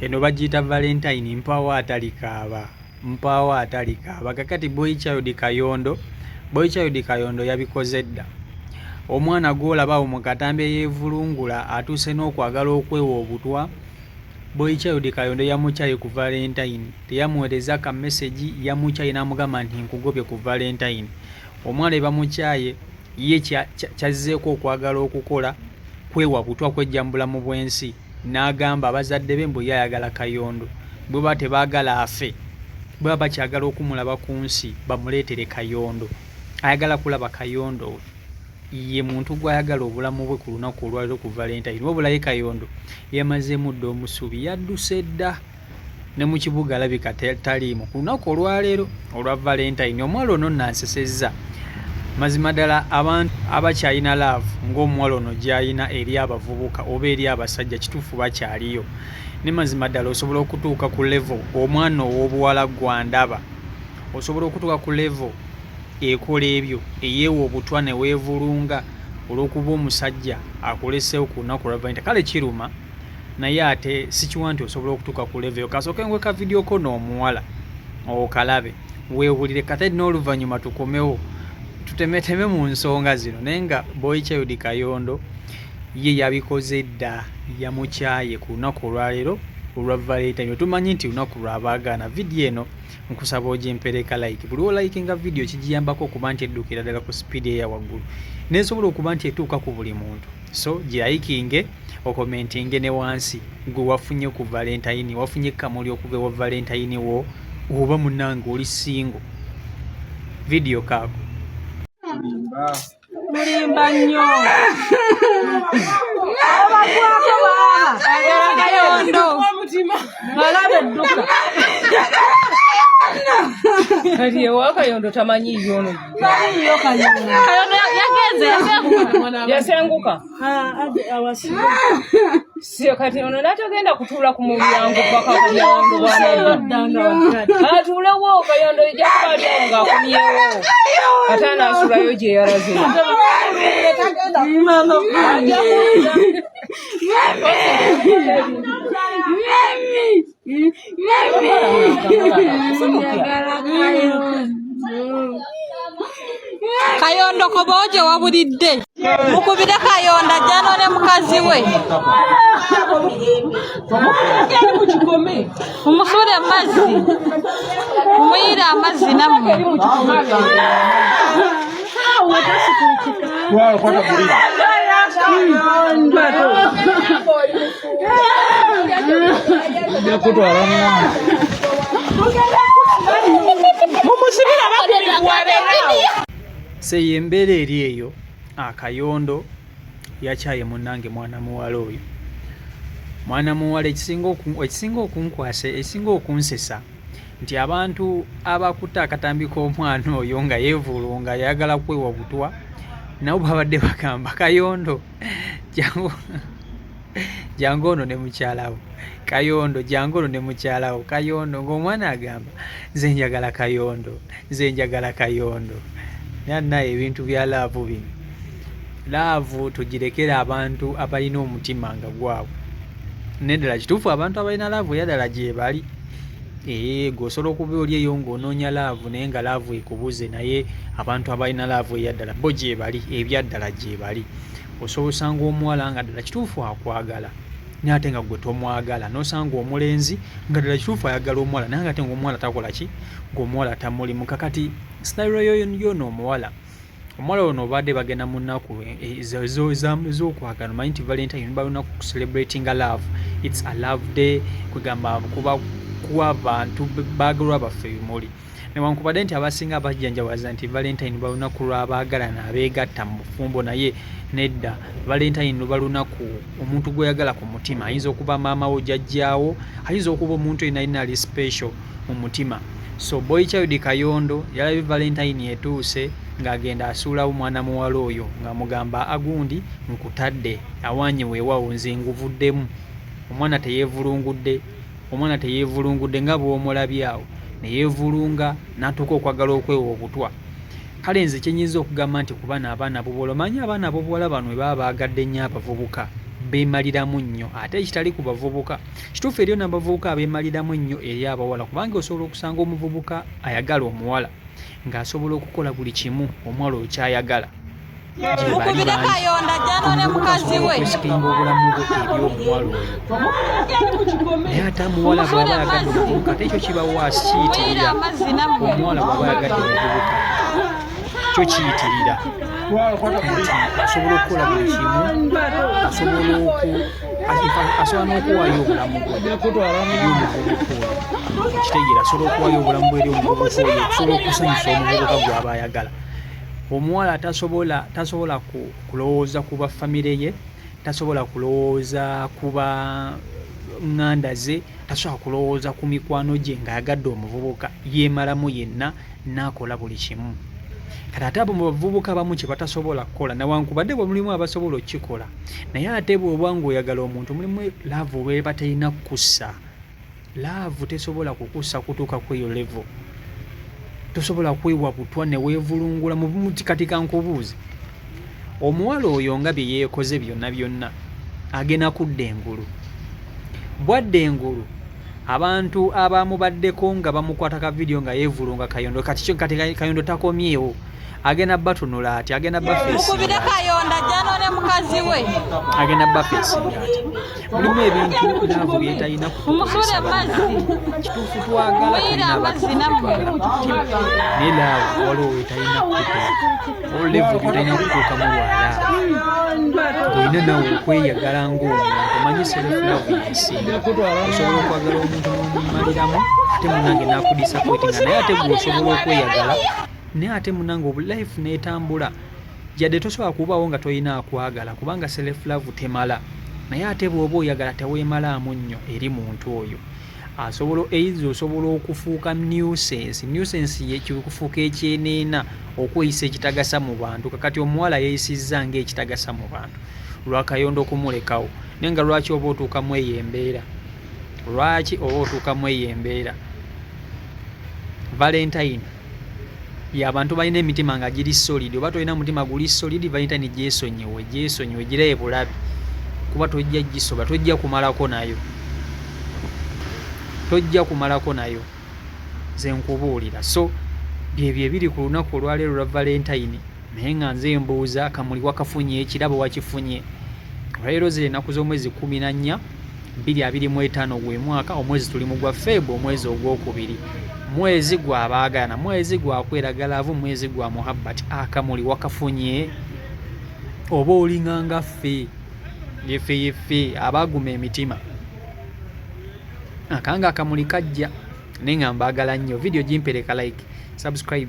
Eno bagiyita Valentine, mpaawo atalikaaba, mpaawo atalikaaba. Kakati boy child Kayondo, boy child Kayondo yabikoze dda. Omwana gw'olaba awo mu katambi eyeevulungula atuuse n'okwagala okwewa obutwa. Boy child Kayondo yamukyaye ku Valentine, teyamuweereza ka message, yamukyaye n'amugamba nti nkugobye ku Valentine. Omwana bwe bamukyaye ye kyazzeeko okwagala okukola kwewa butwa kwejja mu bulamu bw'ensi. N'agamba bazadde be mbu ye ayagala Kayondo, bwe baba tebaagala afe, bwe baba bakyagala okumulaba ku nsi bamuleetere Kayondo. Ayagala kulaba Kayondo we. Ye muntu gw'ayagala obulamu bwe ku lunaku olwaleero ku Valentine. Wabula ye Kayondo yamazeemu dda omusubi, yadduse dda. Ne mu kibuga alabika taliimu ku lunaku olwaleero olwa Valentine. Omuwala ono nno ansesezza. Mazima ddala abantu abakyalina laavu ng'omuwala ono gy'alina eri abavubuka oba eri abasajja kituufu bakyaliyo. Ne mazima ddala osobola okutuuka ku level omwana ow'obuwala gw'andaba, osobola okutuuka ku level ekola ebyo eyeewa obutwa ne weevulunga olw'okuba omusajja akuleseewo ku lunaku lwa Valentine. Kale kiruma. Naye ate sikiwa nti osobola okutuuka ku level eyo. Kasooke ngwe ka video ko n'omuwala okalabe weewulire, kate n'oluvannyuma tukomewo tutemeteme mu nsonga zino. Naye nga boy child Kayondo ye yabikoze dda, yamukyaye ku lunaku olwaleero olwa Valentine. Tumanyi nti lunaku lw'abaagaana. Vidiyo eno nkusaba ogimpereka like. Buli wolikinga vidiyo kigiyambako okuba nti eddukira ddala ku sipiidi eya waggulu n'esobola okuba nti etuuka ku buli muntu. So girayikinge, okomentinge ne wansi gwe wafunye ku Valentine, wafunye kamuli okuva ewa Valentine wo oba munange oli single. Video kaako. Mulimba nnyo. Abagwako baaba. Kayondo. Alabe edduka. Kati ewa Kayondo tamanyiiyo ono. Tamanyiiyo Kayondo. Kayondo yagenze yasenguka. Yasenguka. Sio kati ono natagenda kutuula ku mulyango paka Kayondo bwanadda. Atuulewo Kayondo ejja kuba ali awo ng'akomyewo. Ate anaasulayo gye yalaze. Ajja kudda. Kayondo koboje wabulidde. Mukubire Kayondo ajja anone mukazi we. Mumusuule amazzi. Mumuyire amazzi nammwe. Seyo embeera eri eyo akayondo yakyaye munnange mwana muwala oyo mwana muwala ekisinga okunkwasa ekisinga okunsesa nti abantu abakutte akatambi k'omwana oyo nga yeevulunga ayagala kwewa butwa nabo babadde bagamba Kayondo jangu jangu ono ne mukyalawo Kayondo jangu ono ne mukyalawo Kayondo ng'omwana agamba nze njagala Kayondo nze njagala Kayondo naye ebintu bya laavu bino laavu tugirekere abantu abalina omutima nga gwabwe naye ddala kituufu abantu abalina laavu era ddala gyebali. Eeh gwe osobola okuba oli eyo ng'onoonya laavu naye nga laavu ekubuze naye abantu abalina laavu eyaddala bo gyebali ebyaddala gyebali. Osobola osanga omuwala nga ddala kituufu akwagala naye ate nga gwe tomwagala n'osanga omulenzi nga ddala kituufu ayagala omuwala naye nga ate ng'omuwala takola ki ng'omuwala tamulimu. Kakati scenario y'ono omuwala Omuwala ono obadde bagenda mu nnaku ez'okwagala omanyi nti valentine luba lunaku ku celebratinga love, it's a love day kwegamba kuba kuwa bantu baagalwa baffe ebimuli newankubadde nti abasinga bajjanjawaza nti valentine luba lunaku lw'abaagalana abeegatta mu bufumbo naye nedda valentine luba lunaku omuntu gw'oyagala ku mutima ayinza okuba maama wo jjajjaawo ayinza okuba omuntu yenna yenna ali special mu mutima so boy child Kayondo yalabye valentine etuuse ng'agenda asuulawo mwana muwala oyo ng'amugamba agundi nkutadde awaanye weewawo nze nguvuddemu omwana teyeevulungudde omwana teyeevulungudde nga bw'omulabye awo ne yeevulunga n'atuuka okwagala okwewa obutwa kale nze kye nyinza okugamba nti ku bano abaana ab'obuwala omanyi abaana ab'obuwala bano bwe baba baagadde nnyo abavubuka Beemaliramu nnyo ate ekitali ku bavubuka. Kituufu eriyo n'abavubuka abeemaliramu ennyo eri abawala kubanga osobola okusanga omuvubuka ayagala omuwala ng'asobola okukola buli kimu omuwala oyo ky'ayagala. Mukubire Kayondo ajje anone mukazi we. Okwesikinga obulamu bwe eri omuwala oyo. Naye ate omuwala bw'aba ayagadde omuvubuka ate ekyo kiba waasi kiyitirira. Omuwala bw'aba ayagadde omuvubuka kyo kiyitirira nti asobola okukola buli kimu, asobola oku asobola n'okuwaayo obulamu bwe eri omuvubuka oyo. Okitegeera, asobola okuwaayo obulamu bwe eri omuvubuka oyo okusobola okusanyusa omuvubuka gw'aba ayagala. Omuwala tasobola tasobola kulowooza ku ba famire ye, tasobola kulowooza ku ba ŋŋanda ze, tasobola kulowooza ku mikwano gye ng'ayagadde omuvubuka, yeemalamu yenna n'akola buli kimu. Kati ate abo mu bavubuka abamu kye batasobola kukola newankubadde bwe mulimu abasobola okukikola, naye ate bw'oba ng'oyagala omuntu mulimu laavu lw'eba terina kukussa. Laavu tesobola kukussa kutuuka ku eyo level. Tosobola kwewa butwa ne weevulungula mu kati kankubuuze. Omuwala oyo nga bye yeekoze byonna byonna agenda kudda engulu. Bw'adda engulu abantu abamubaddeko nga bamukwata ka vidiyo nga yeevulunga Kayondo kati kyo kati Kayondo takomyewo agenda batunula ati agenda Mukubire bafeesinga Kayondo ajje anone mukazi we. agenda bafeesinga ati mulimu ebintu laavu byetalina Mumusuule kutukozesa amazzi. bannange. Kituufu twagala Muyire tulina amazzi abantu nammwe. betwagala mu mutima naye laavu waliwo wetalina kutuuka olevu gy'otalina kutuukamu lwa laavu ng'olina nawe okweyagala ng'omuntu omanyi self love yesinga osobola okwagala omuntu n'omwemaliramu ate munange n'akudisappointinga naye ate gwe osobola okweyagala naye ate munange obu life n'etambula yadde tosobola kubaawo nga tolina akwagala kubanga self love temala naye ate bw'oba oyagala teweemalaamu nnyo eri muntu oyo asobola either osobola okufuuka nuisance. Nuisance ye kufuuka ekyeneena okweyisa ekitagasa mu bantu. Kakati omuwala yeeyisizza ng'ekitagasa mu bantu lwa Kayondo okumulekawo naye nga lwaki oba otuuka mu eyo embeera? Lwaki oba otuuka mu eyo embeera? Valentine y'abantu balina emitima nga giri solid oba tolina mutima guli solid Valentine gyesonyiwe gyesonyiwe girabe bulabi kuba tojja gisoba tojja kumalako nayo tojja kumalako nayo nze nkubuulira so byebyo ebiri ku lunaku olwaleero lwa Valentine naye nga nze mbuuza akamuli wakafunye ekirabo wakifunye olwaleero ziri ennaku z'omwezi 14 2025 gwe mwaka omwezi tuli mu gwa Feb omwezi ogwokubiri mwezi gwa baagalana mwezi gwa kweraga laavu mwezi gwa muhabbat akamuli wakafunye oba olinga nga ffe yeffe yeffe abaaguma emitima akanga akamuli kajja naye nga mbaagala nnyo vidiyo gimpereka like subscribe.